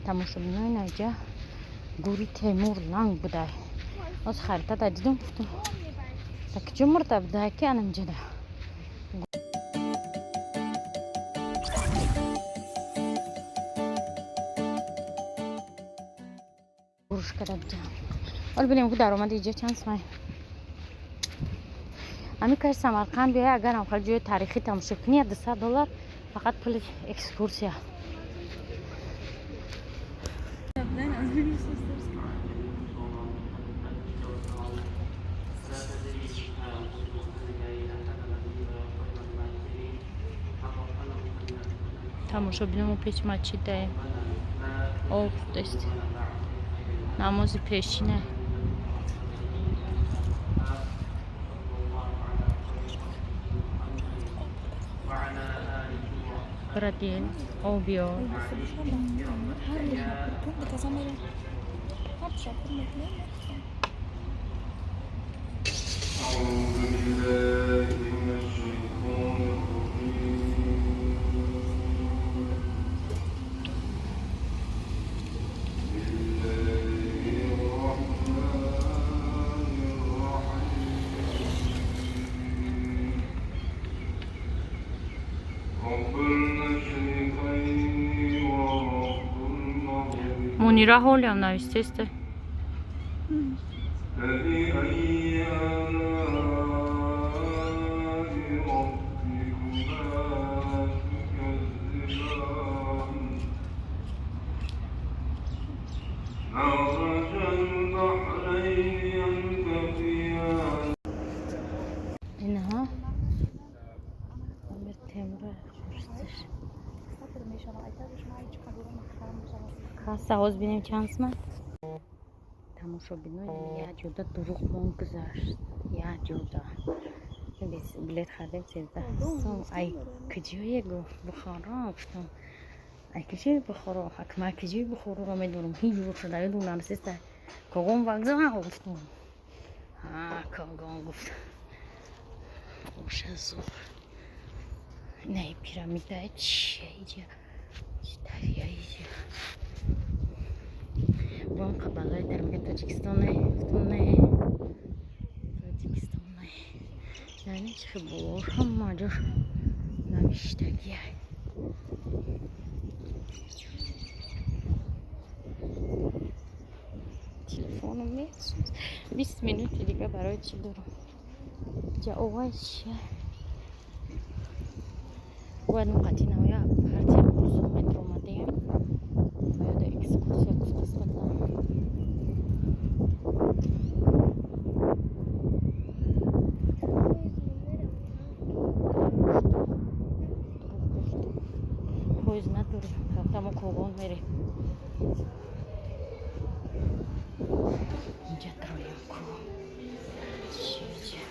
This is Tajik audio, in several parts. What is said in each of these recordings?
Тамошобинои наҷа гури Темур ланг будай. Оз харитада дидум, гуфтум, так куҷо мурда будай ки анамҷада. Гуруш када буҷа. Ол бинем ку даромади иҷа чанд сумай. Ами каш Самарқанд биёй, агар ам хел ҷои таърихӣ тамошо кунӣ, $200 фақат пули экскурсия. Тамошобиномо пеши масҷидаем. Об худест. Намози пешина. Брадил, обиё. Мунира ҳолиам навистесте. Инҳо Амир Темура хурсиш. Касса ҳоз бинем чанд сумат. Тамошобино як ҷода дурӯғ мон гузашт. Як ҷода. Билет хардем 13 сум. Ай куҷое гуфт? Бухоро гуфтам. Ай куҷои Бухоро? Ҳакма куҷои Бухороро медонам. Ҳеҷ ҷур шуда медонам. Систа Когон вокзал гуфтам. Ҳа, Когон гуфт. Оша зур. Не, пирамида чия иҷа? Чи дарё иҷа? Бом қабалаи дар мега Тоҷикистон не, гуфтам не. Тоҷикистон не. Яъне чи хел болош ҳама ҷош навиштагиай. Телефоном месӯз. 20 минути дига барои чӣ дорам? Ҷа овай чия? Бояд мо қатъи навоя партия Бурсо метро омадем. Бояд экскурсия гуфтаст бадан. Поезд надорем. Рафта мо Когон мерем. Инҷа троем ку. Чи иҷа?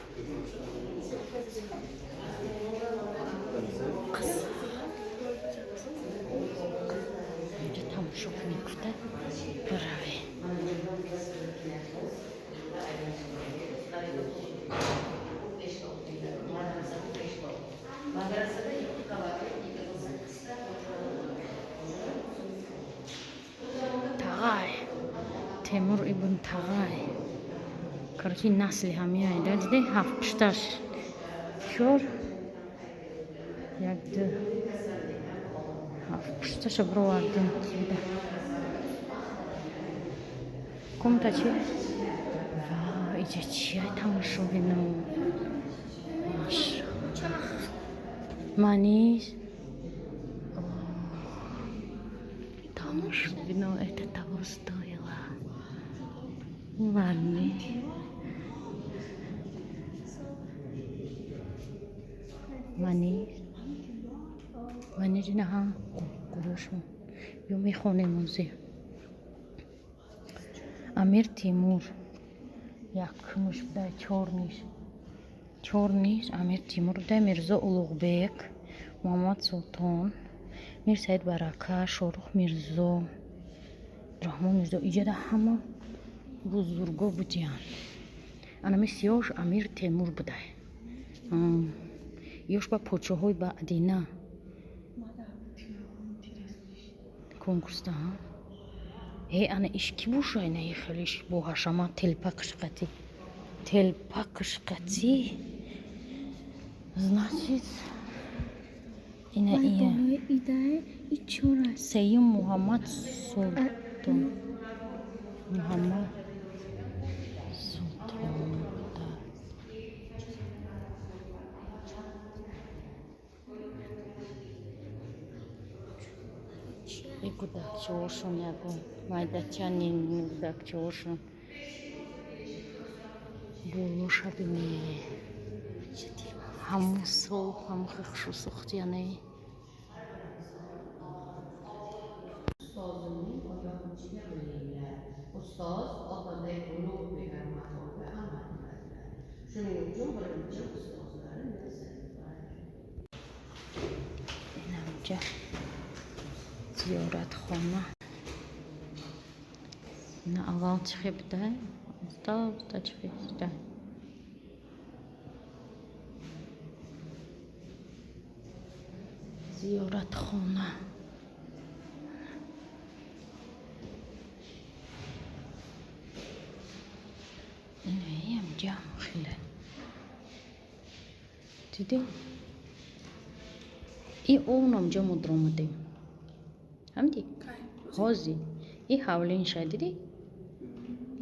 Қиз. Инҷа тамошо кунем гуфта биравем. Тағай. Темур ибн Тағай. Короче, насли ҳамиайда диде ҳафт пушташ. Чор, як, ду, ҳафт пушташа бировардем кида. Комната чи? Ва, иҷа чия тамошо бинам. Маниш. Тамошо бинам, это того стоило. Мани. Мани. Мани ҷинаҳа гурӯшон. Ё мехонем озе. Амир Тимур. Якумуш будай, чор ниш. Чор ниш Амир Тимур будай, Мирзо Улуғбек, Муҳаммад Султон, Мир Саид Барака, Шорух Мирзо. Раҳмон Мирзо. Иҷада ҳама бузурго будиянд. Анами сиёш Амир Темур будай. Ёш ба подшоҳои баъдина конкурсда. Э, ана иш ки боша? Ина хелиш бо ҳашама, телпакш қати, телпакш қати, значит, ина ия сеюм Муҳаммад Султон, Муҳаммад Султон. И гудакчаошон, ягон майдачани гудакчаошон болоша бинӣ. Ҳамун сол ҳамун хушрӯ сохтияне. Ustozimning oyog'ini bilinglar. Ustoz otaday ulug' matoga amal qiladilar. Shuning uchun birinchi ustozlarim sizlar. Инамҷа зиёратхона. Ина аввал чӣ хел буда, оста оста чӣ хел шуда. Зиёратхона. Инаамҷа хеле дидем. И онамҷа мо даромадем, ҳамди ҳози и ҳавлинша дидӣ,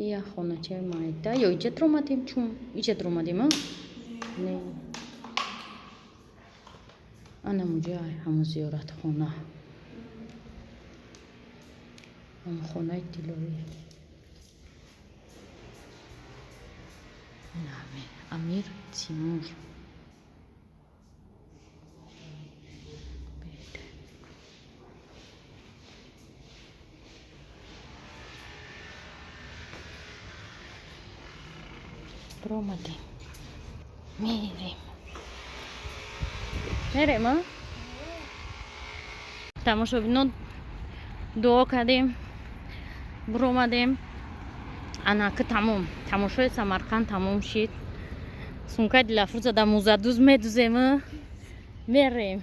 и як хоначаи майда. Ё иҷа даромадем, чун иҷа даромадем, а не, анамуҷа ҳамун зиёратхона, ҳамун хонаи тиллоӣ. Амир Тимур. Баромадем, мерем, мерем. А тамошобино, дуо кардем, буромадем. Анаки тамом, тамошои Самарқанд тамом шид. Сумкаи Дилафрӯза дар музадуз медузем, мерем.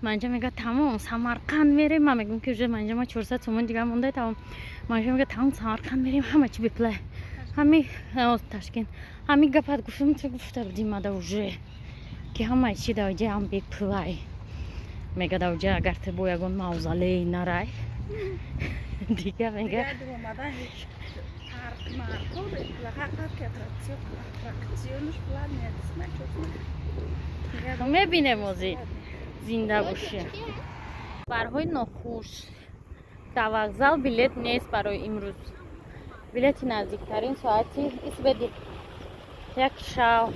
Манҷа мега: «Тамом, Самарқанд мерем». Ман мегӯм, ки уже манҷа ма 400 сомон дигар монда, тамом. Манҷа мега: «Тамом, Самарқанд мерем, ҳама чи бепулай, ҳами Ташкент». Ҳами гапат гуфтам, ту гуфта будӣ мада уже, ки ҳамаи чи даоҷа ҳам бепулай. Мега, даоҷа агар ту бо ягон мавзолей нарай, дига мега. Омадан ҳеҷ парк марко бепула, ҳаққат ки аттракционш платный. Мебинем ози, зинда бошӣ. Хабарҳои нохуш: дар вокзал билет нест барои имрӯз. Билети наздиктарин соати исбеди як шав,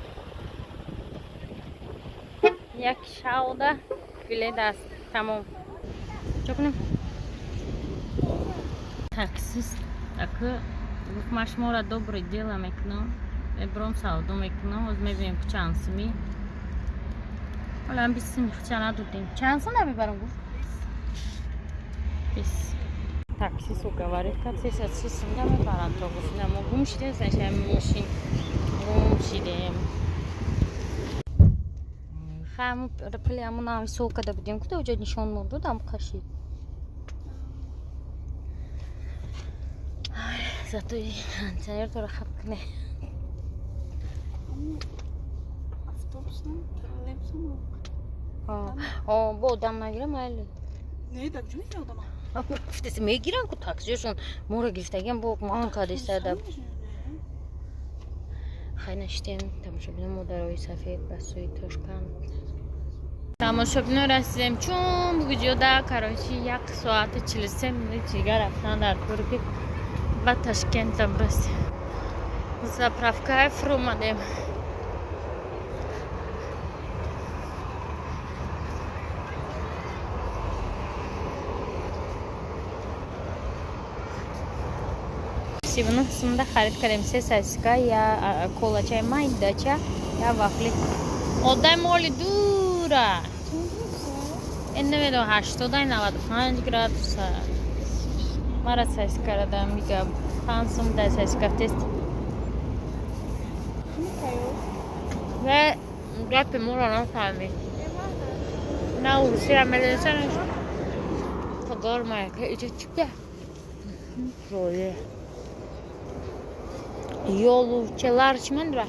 як шавда билет аст, тамом. Чо кунем? Таксист ака гуфт: «Ман шуморо доброе дело мекунам, мебурам, савдо мекунам». Ҳоз мебинем, ки чанд сими. Ҳолам 20 сими хича надодем. Чанд сум мебарам, гуфт 20. Таксист уговорить кард, 330 сум мебаранд то гуфт. Мо гум шидем, значит, мошин гум шидем. Ҳамун пули ҳамун нави сол карда будем, куда уҷа нишон мо дод, ҳам қашид. Зато кондиционер тора хаб кне. Автобусном, троллейбусом. Бо одам нагира, майли. Не, дар куҷо мегира одама? Гуфтеси, мегиранд ку таксиёшон, моро гирифтагиам бо ман кадистада. Хай, наштем, тамошобино, мо дар роҳи сафед ба сӯи Тошканд. Тамошобино, расидем. Чун бугиҷода, короче, 1 соату 43 минут дигар рафтан дар кор, ки ба Ташкентам расем. Заправкаи фуромадем. 39 сумда харид кардем: се сосиска, я колачаи майдача, я вафли. Одам моли дура. Намедонам, 80-ай, 95 градуса. Мара сосискара мига 5 сум дай сосиска тест. Ва гапи моро нафаҳмид. На урусира медонистан. Тагор маяка иҷа чӣ роле. Ёлучелар чӣ мандра?